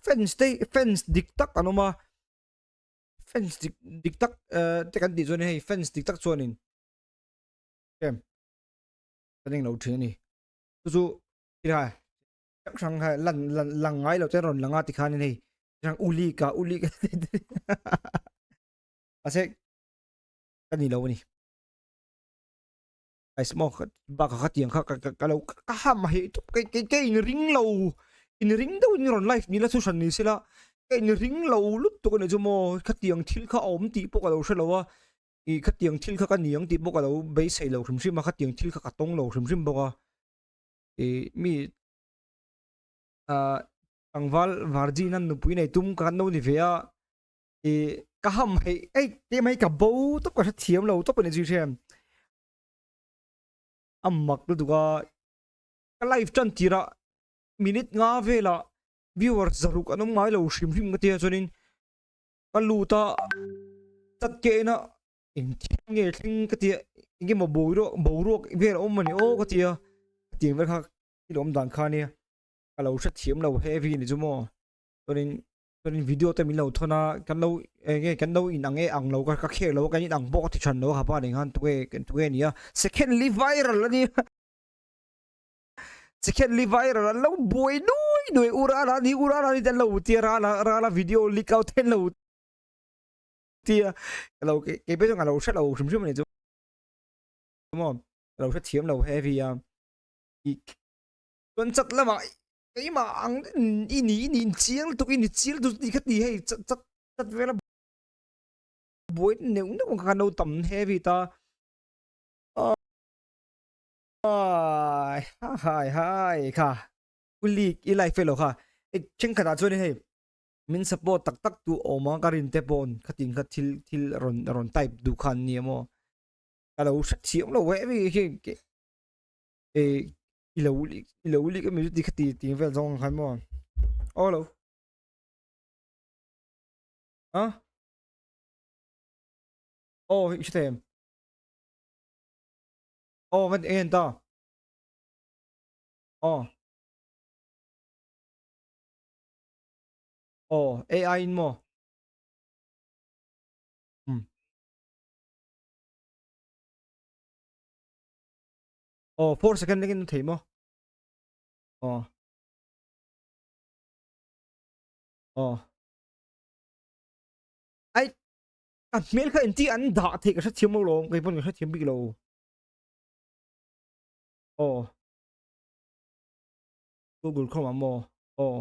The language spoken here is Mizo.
Fans te fans dik tak an awm a, fans dik dik tak eh te kan tih chuan hei fans dik tak chuanin em kan englo thin a ni. Chu chu hrang hrang kha lan lan lang ngai lo te rawn lang a tikhanin hei hrang uli ka uli ka mahse ka ni lo a ni. Ai smoke bakah kha tiang kha ka ka lo ka ham a hei tawp kei kei in ring lo in ring deuh in rawn live ni la chu hran ni sela ka in ring lo lutuk a ni chu maw khatiang thil kha a awm tih pawh ka lo hre lo a ih khatiang thil kha ka ni ang tih pawh ka lo beisei lo hrim hrim a khatiang thil kha ka tawng lo hrim hrim bawk a ih mi ah tlangval varjin a nupui nei tum ka kan lo ni ve a ih ka ham hei ei teh mai ka bo tawp ka hrethiam lo tawp a ni zui hriat a mak lutuk a ka live tan tirah minute nga velah viewers zaruk an awm ngai lo hrim hrim ka tia chuanin ka lut a chat ke ena engthil nge thleng ka tia enge maw boruak boruak vel a awm a ni aw ka tia ka tiang vel kha thil awm dan kha ania ka lo hrethiam lo heavy ni chu maw chuanin chuanin video te min lo thawn a kan lo enge kan lo in ang e ang lo ka khel lo a kan in ang bawk a ti than lo a hapa nen khan tunge tunge a ni a secondly viral a nia secondly viral an lo buai nuai nuai u rala ni u rala ni te an lo tia rala rala video leak out te an lo tia ka lo kei pawh chuan ka lo hre lo hrim hrim a ni chu maw ka lo hrethiam lo heavy a chuan chat lamah Keimah ang i ni i ni chiang lutuk i ni chiang lutuk tih kha ti hei chat chat chat vela buai neuh neuh ang kha kan lo tam heavy ta ai hai hai kha uli i life fellow kha e thenkhatah chuan hei min support tak tak tu awm a ka rin te pawn khatin kha thil thil rawn rawn type duh khan nia maw ka lo hrethiam lo heavy khi e i lo i lo lik ami ti khati ti vel zawng ang khan maw aw lo a aw i hre thei em aw kan en ta aw aw AI in maw um Aw 4 second lekin thei maw? Aw. Aw. Ai a hmel kha inti an dah thei ka hrethiam lo lawm kei pawn ka hrethiam bik lo. Aw. Google Chrome ah maw? Aw.